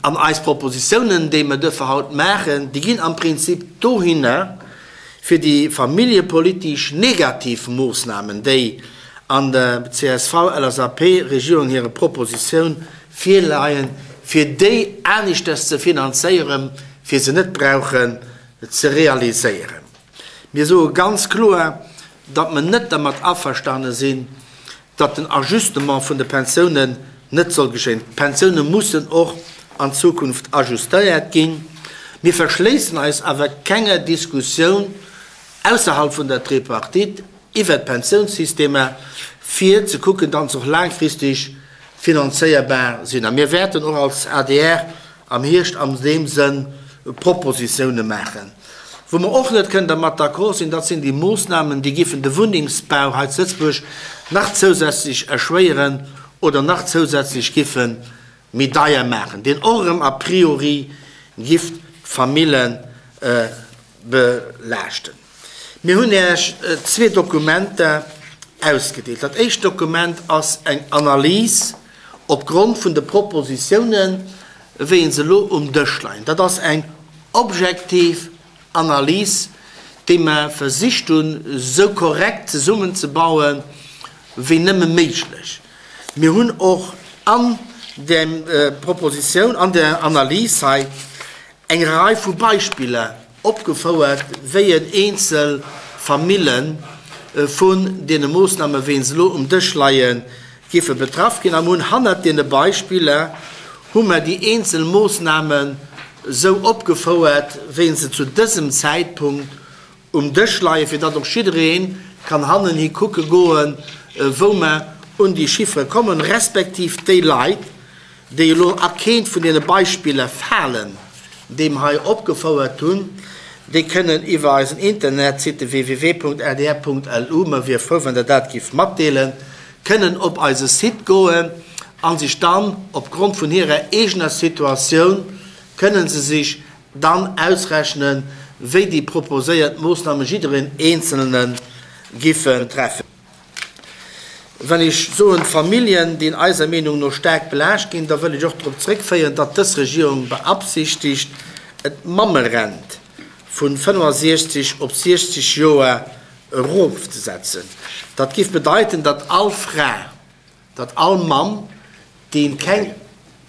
An eis Propositiounen, déi mer duerfir haut maachen, déi ginn am Prinzip dohinner, fir déi familljepolitesch negativ Moosnamen, déi an der CSV-LSAP-Regierung hire Propositioun virleien, fir déi aneschters ze finanzéieren, fir se net brauchen ze realiséieren. Mir soe ganz kloer, datt mer net dermat averstane sinn, datt den Ajustement vun de Pensiounen net soll geschéien. D'Pensioune mussen och an Zukunft ajustéiert ginn. Mir verschléissen eis awer kenger Diskussioun ausserhalb vun der Tripartite iwwert d'Pensiounssystemer, fir ze kucken, datt se och laangfristeg finanzéierbar sinn. A mir wäerten och als adr am Hierscht an deem Sënn Propositioune maachen. Wou mer och net kënnen dermat d'accord sinn, dat sinn déi Moossnamen, déi giffen de Wunnengsbau hei zu Lëtzebuerg nach zousätzlech erschwéieren oder nach zousätzlech giffe méi deier maachen, deen och erëm a priori giff d'Famille belaaschten. Mir hunn Iech zwee Dokumenter ausgedeelt. Dat éischt Dokument ass eng Analys opgrond vun de Propositiounen, wéi se elo um Dësch leien. Dat ass eng objektiv Analys, déi mer versicht hunn, esou korrekt zesummenzebauen, wéi nëmme méiglech. Mir hunn och an där Propositioun, an där Analys hei eng Rei vu Beispiller opgefouert, wéi en eenzel Famille vun deene Moossnamen, wéi se elo um Dësch leien, giffe betraff ginn. A mir hunn hannert deene Beispiller hu mer déi eenzel Moossnamen esou opgefouert, wéi se zu dësem Zäitpunkt um Dësch leien, fir datt och jidderee kann hannenhi kucke goen, wou mer un déi Chiffere kommen, respektiv déi Leit, déi elo a keent vun deene Beispiller falen, déi mer hei opgefouert hunn, déi kënnen iwwer eisen Internetsite www.adr.lu, mer wiere frou, wann Der dat gift matdeelen, kënnen op eise Site goen a sech dann opgrond vun hirer eegener Situatioun kënnen se sech dann ausrechnen, wéi déi proposéiert Moossname jiddereen Eenzelne giffen treffen. Wann ech soen, Familljen, déi eiser Meenung no staark belaascht ginn, da wëll ech och drop zréckféieren, datt dës Regierung beabsichtigt, d'Mammerent vu 65 op 60 Joer erofzesetzen. Dat géif bedeiten, datt all Fra, datt all Mamm, déi keng.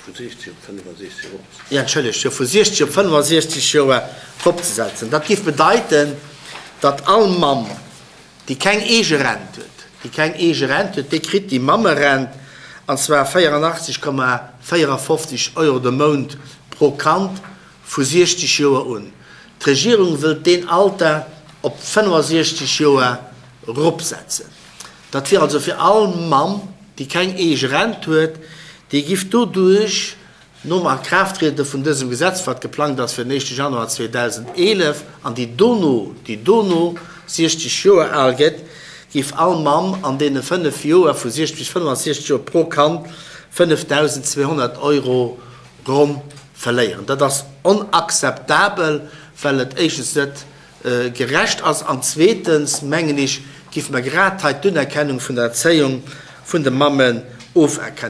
Vu 60 op 65 eropzesetzen. Jo, entschëllegt, jo, vu 60 op 65 Joer eropzesetzen. Dat géif bedeiten, datt all Mamm, déi keng eege Rent huet, déi keng eege Rent huet, déi kritt déi Mammerent, an zwar 84,54 Euro de Mount pro Kand vu 60 Joer un. D'Regierung wëllt deen Alter op 65 Joer eropsetzen. Dat wier also fir all Mamm, déi keng eege Rent huet, déi giff doduerch, nom A-Kraaft-Triede vun dësem Gesetz, wat geplangt ass fir den éischte Januar 2011, an déi dono, déi dono 60 Joer al gëtt, giff all Mamm an deene 5 Joer, vu 60 bis 65 Joer, pro Kand 5.200 Euro ronn verléieren. Dat ass onakzeptabel, well et éischtens net gerecht ass an zweetens, mengen ech, géife mer grad hei d'Unerkennung vun der Erzéiung vun de Mammen oferkennen.